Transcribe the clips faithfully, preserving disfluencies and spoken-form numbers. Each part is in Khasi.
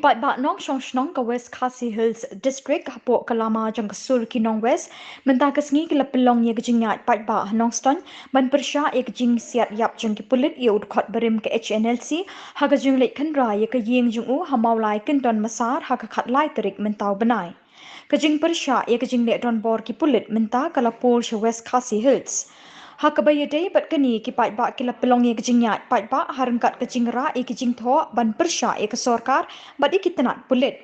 Paidbah nongshong shnong ka West Khasi Hills District hapoh ka lama jong ka sur ki nong West mynta ka sngi ki la pynlong ïa ka jingïaid paidbah ha Nongstoiñ ban pyrshah ïa ka jingsiat ïap jong ki pulit ïa u dkhot barim ka H N L C ha ka jingleit khynra ïa ka ïing jong u ha Mawlai Kynton Massar ha ka khatlai tarik mynta u bnai. Ka jingpyrshah ïa ka jingleh donbor ki pulit mynta ka la pur sha West Khasi Hills. Ha kaba ïadei bad kane ki paidbah ki la pynlong ïa ka jingïaid paidbah ha ryngkat ka jingrah ïa ka jingthoh ban pyrshah ïa ka sorkar bad ïa ki tnat pulit.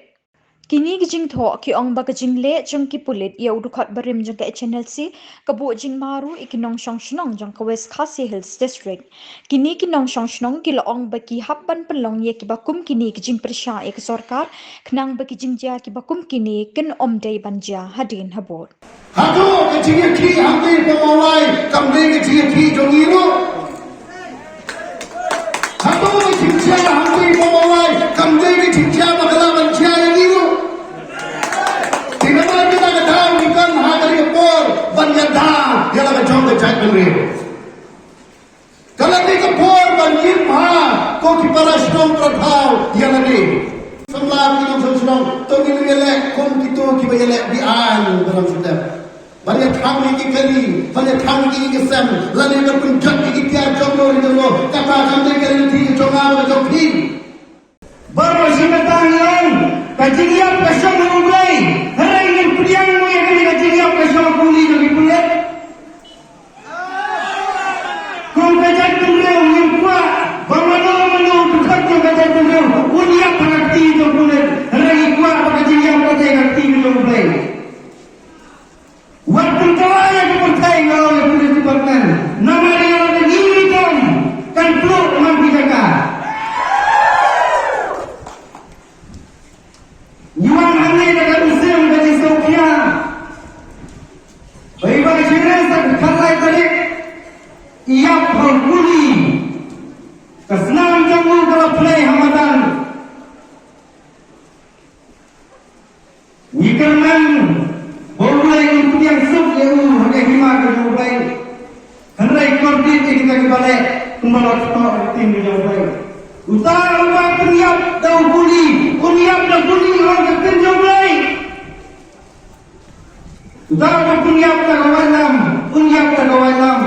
Kine ki jingthoh ki ong ba ka jingleh jong ki pulit ïa u dkhot barim jong ka H N L C ka buh jingma ruh ïa ki nongshong shnong jong ka West Khasi Hills District. Kine ki nongshong shnong ki la ong ba ki hap ban pynlong ïa kiba kum kine ki jingpyrshah ïa ka sorkar khnang ba ki jingjia kiba kum kine kin ym dei ban jia hadien habud. Hato ka jingïakhih hangtei pa Mawlai kam dei ka jingïakhih jong ngi ruh? Hato ka jingjia hangtei pa Mawlai kam dei ka jingjia ba ka lah ban jia ïa ngi ruh? Te namar kata ka daw ngi don ha kane ka por ban ïada ïa la ka jong ka jaitbynriew. Ka la dei ka por ban im ha ko ki para shnong para thaw ïa lade. Samla ki nongshong shnong, to ngin ïaleh kum kito kiba ïaleh be-aiñ ba dang shu dep. Ban ïakhang ïa ki kali, ban ïakhang ïa ki sem, lane ban pynjot ïa ki tiar jong no ri jong no, kata kam dei ka riti jong nga bad jong phi. Baroh shi katta ngi ong ka jingïap ka shong ha U Blei. Hynrei ngin pdiang mo ïa kane ka jingïap ka shong ha kuli jong ki pulit? Kum ka jaitbynriew ngim kwah ba mano mano u dkhot jong ka jaitbynriew un ïap ha ka kti jong u pulit. Hynrei ngi kwah ba ka jingïap ka dei ha ka kti jong U Blei. Wat pynkylla ïa ka pyrthei, nga ong ïa ka police department. Namar ïa lade ngi ruh kan pynlong man ki jaka. Ngi wan hangne da ka mynsiem ka jingsngewkhia ba i Bah Sharif sa ka khatlai tarik i ïap ha u kuli. Ka snam jong u ka la plie ha madan. Ngi kyrmen ba U Blei un pdiang suk ïa u ha ka hima ka jong U Blei. Hynrei kordit ïa kita kiba leh kumba la thoh ha ka ktien ka jong U Blei. Uta uba pynïap da u kuli un ïap da u kuli ha ka ktien jong U Blei. Uta uba pynïap da ka waitlam un ïap da ka waitlam.